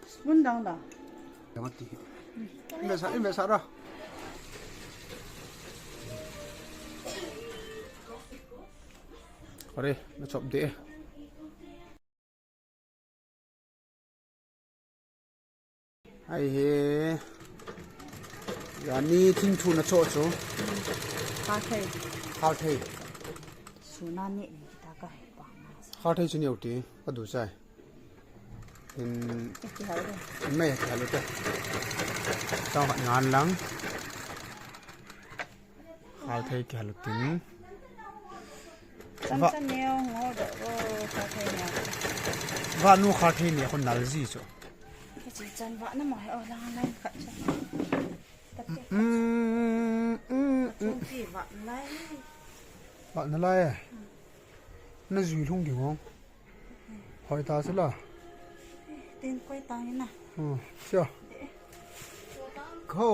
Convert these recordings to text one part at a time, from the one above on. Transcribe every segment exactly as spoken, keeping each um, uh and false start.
Spoon dang dang. Invest, invest ra. Are, na chop de. Ai he. Ani thing thu na cho cho. Kha thei. Kha thei. Suna ni ni kita ka he pa. Kha thei chu ni uti. Ka du sai. In. Ki hal de. Mai ki hal te. Tao ngan lang. Kha thei ki hal tin. Chan chan neo ngo do ro kha thei neo. Va nu kha thei neo ko nal ji chu. Ka chi chan va na mai o lang lang khat cha. Tat te. Mm, mm, mm. Chan chi va lai. Va na lai. Na jui lhung di ngong. Hoi ta sila. Tin koi ta ni na. Hmm, sure. Ko.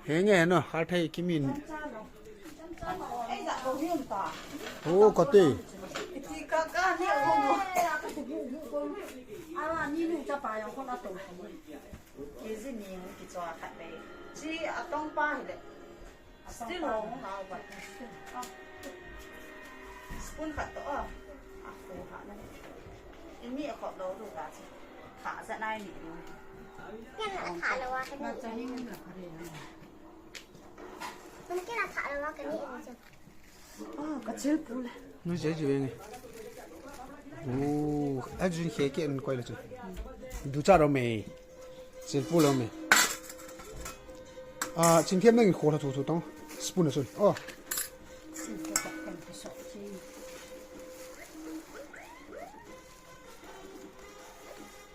He nge no, ha thei kimin. Oh, kati. Ala ni nu cha pa yang ko la to. Kezi ni ki cho khat le. Chi atong pa hi le. Still hong hao ba. Spoon khat to a. A ko ha na. Ini a ko lo lu ga chi. Kha za nai ni lu. Kena kha lo wa ka ni. Kena kha lo wa ka ni. Ah, ka chil pu le. Nu je ji ve nge. Oh, a jun khe ke an koi la chu. Du cha ro me. Chil pu lo me. Ah, ching thiam nang kho la thu thu tong. Spoon a chun. Oh. Sin ko ta kan ke so chi.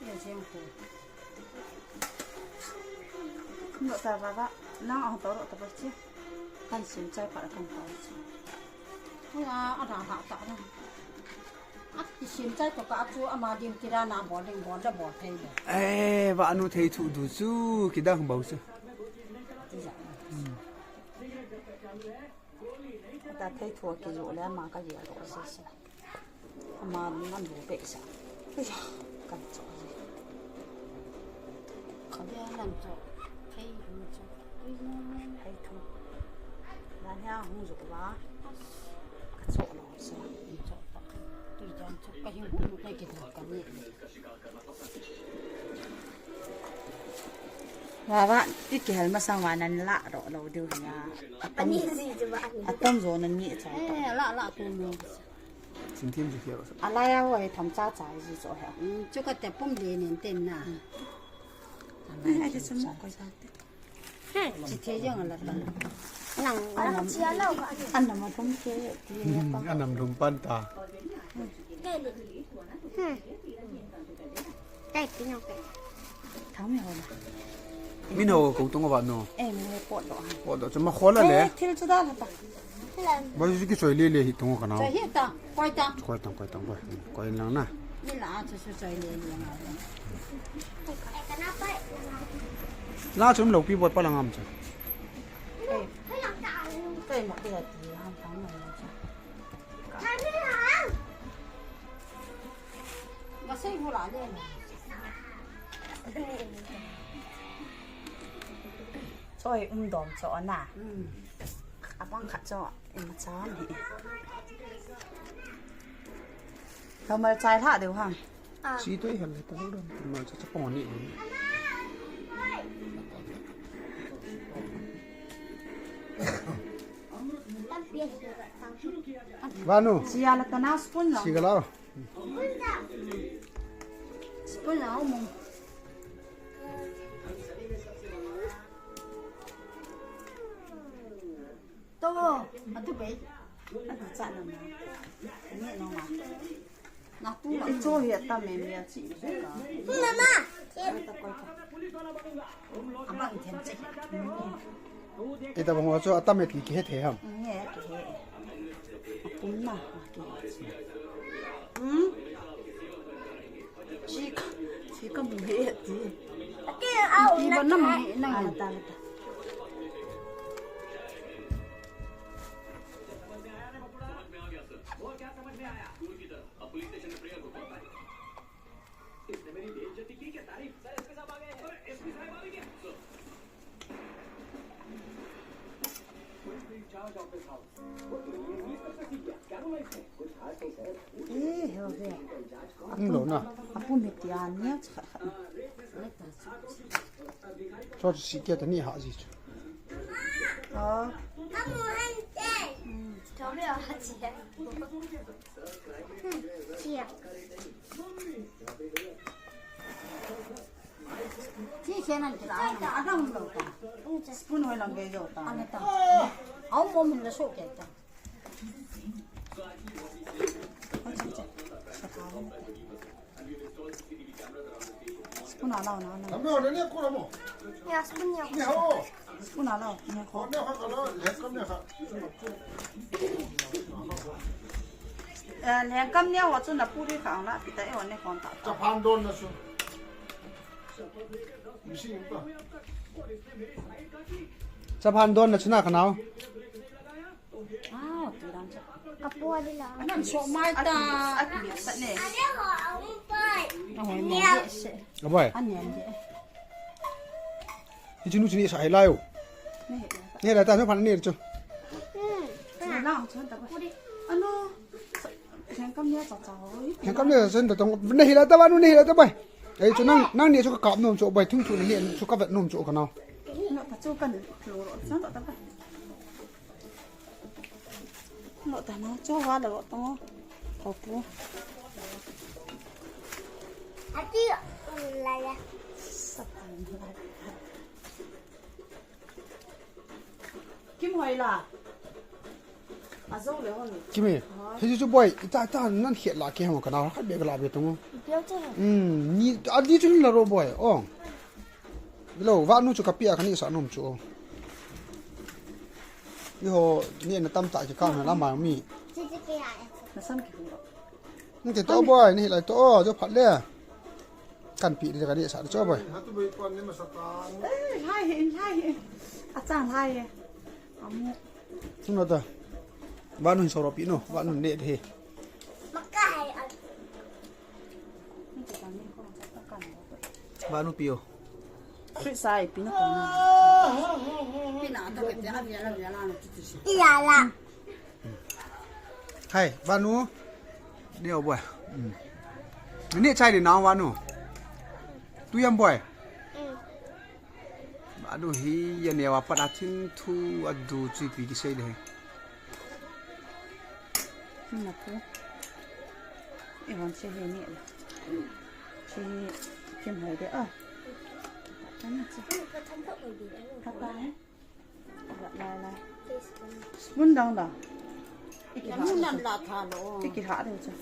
Ye jeng ko. No ta ba ba. Na a to ro ta ba chi. Kan sim chai pa kan ta chi. Ui a, a ra ha ta na. A ki sim chai to ka chu ama dim kira na bol ding bol da bol thei le. Eh, va nu thei thu du chu kidang bau chu. Ti ja. Hmm. Ta thei thu ki jo le ama ka ye ro si si. Ama ngam bu pe sa. Ui, kan cho ji. Ka be lam cho. Thei hung cho. Thei thu. Dan hia hung jo ba. Ka cho lo sa. Cho ta. Tu jan cho ka hing hu ka ki ka ni. Wa wa, ti ki hal masang wa nan la ro lo diu na. Atom, ani ji ji ba ani. Atom jo nan ni cha. Eh, la la tu ni. Sin thiam ji kia. Ala ya ho he tham cha cha ji so he. Mm, chu ka te pum de nen ten na. Ai, ai, ke sum ko sa te. He, chi the jong la ta. Nang, nang chia lo ka. An nam thum ke ti. An nam thum pan ta. Ke ni. Hmm. Min ho ko tung va no. Eh, min ho pot do. Pot do, chuma khola le. Eh, thil chu da la ta. Ba ju ki choi le le hi tung ka na. Choi hi ta, koi ta. Koi ta, koi ta, koi. Koi lang na. Ni la chu chu choi le le na. La chum lo pi bot pa lang am cha. Kai ma ti ha ti ha ta ma cha. Masai hula le. Choi um dom cho na. Hmm. Abang khat cho, ima cha ni. Lo mal chai lha deu hang. Ah. Chi toi hal ta lo dom mal cha cha pon ni. Vanu. Chia la kana spoon la. Chi ka la. Spoon la mo. To, atu be. Atu cha na ma. Ni no ma. Na tu la cho hi ta me me chi. Mama. Ta ko ta. Ama i them che. Ita bang wa chu atam et ki he the ham. Nge ki he. Apum na ki he. Hmm? Chi ka, chi ka mu he ti. Ki ba na mu he na. Ala ta, ala ta. Eh, ho ve. Ang lo na. Apu mi tia ni cha. Cho si ke ta ni ha ji. Oh. Hmm. Chi khe nan kila, a dang lo ta. Spoon hoi lang ke jo ta. Ani ta. Au mo min la so ke ta. Spoon a lao na na. Tambe ho ne ko mo. Ya, spoon ya. Ni ho. Spoon a lao, ni ho. Ne ho ka lo, le kam ne ha. Eh, lengkam ne ho chu na puri kha na pi ta e ho ne kon ta. Chaphan don na chu. Misi pa. Chaphan don na chu na ka nao. Ah, tu dan cha. Apo ali la. Nan so mai ta. Aki, aki, sa ne. Ade ho, a um pai. Ahoi, mo se. Aboi. Ani, ani. Hichu nu chu ni sa hai lai o. Ni la ta no phan ni chu. Hmm. Ni la chu ta ba. Ano. Lengkam ne cha cha ho. Lengkam ne cha cha ta tong. Ni hi la ta ba nu ni hi la ta ba. Ei chu nang, nang ni chu ka kap nom chu ba thung chu ni chu ka vet nom chu ka nao. No ta chu kan lo ro cha ta ba. Lo ta na, cho va lo to. Ko pu. Ati, la ya. Kim hoi la. A zo le hon. Kim e. Hoi. He chu boi, ita, ita, nan hiat la ke hon ka na, khat be ka la be tong. Piau che. Hmm, ni, a di chu la ro boi. Oh. Lo, vanu chu ka pia ka ni sa nom chu. Iho, ni na tam ta ki ka na la ma mi. Chi chi ke ya. Na sam ki hu. Ni te to boi, ni lai to, jo phat le. Kan pi de ka ni sa cho boi. Eh, lai he, lai he. A chang lai he. Amu. Sung na ta. Vanu so ro pi no, vanu ne de he. Maka hai. Vanu pio. Fridge sai pina ko. Pina ta ke pia la pia la pia la na tu tu si. Iya la. Hai, vanu. Deo boy. Hmm. Ni chai ni na vanu. Tu yam boy. Hmm. Vanu hi ya ne wa pa da thin thu a du chi pi ki sei de. Ni na ko. E hon che he ni la. Che kim hai de a. Ka na che. Ka ta hai. Lai, lai. Spoon dang dang. Iki ha. Mun nan la tha lo. Iki ha de cha.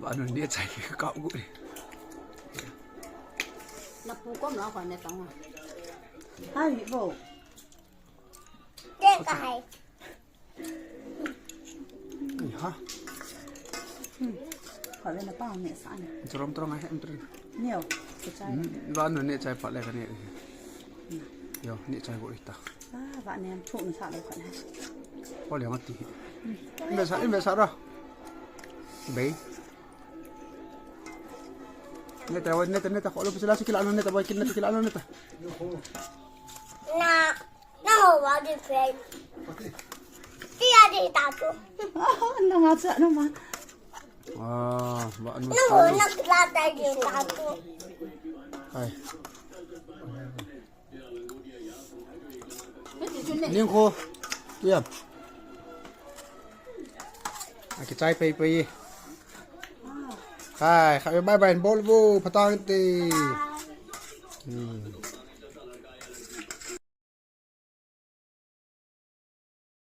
Vanu ni chai ki ka gu. Na pu kom la ko ne tang. Hai bo. Te ka hai. Ha. Hmm. Pha le na pa ne sa ne. Trom trom a hem trom. Neo, ke chai. Hmm, vanu ne chai pha le ka ne. Yo, ne chai go ita. Ah, va ne am chu na sa le pha ne. Ko le ma ti. Hmm. Inve sa, inve sa ra. Bei. Ne ta, ne ta, ne ta, ko lo pisa la sikila no ne ta, boy, kin ne ta, kila no ne ta. Na. Nang ho va di phei. Tia di ta tu. Nang a cha na ma. Ah, vanu. Nang ho na la ta di ta tu. Hai. Ning ko. Tu yam. A ki chai pei pei. Hai, kha bye bye bol vo phatang te. Hmm.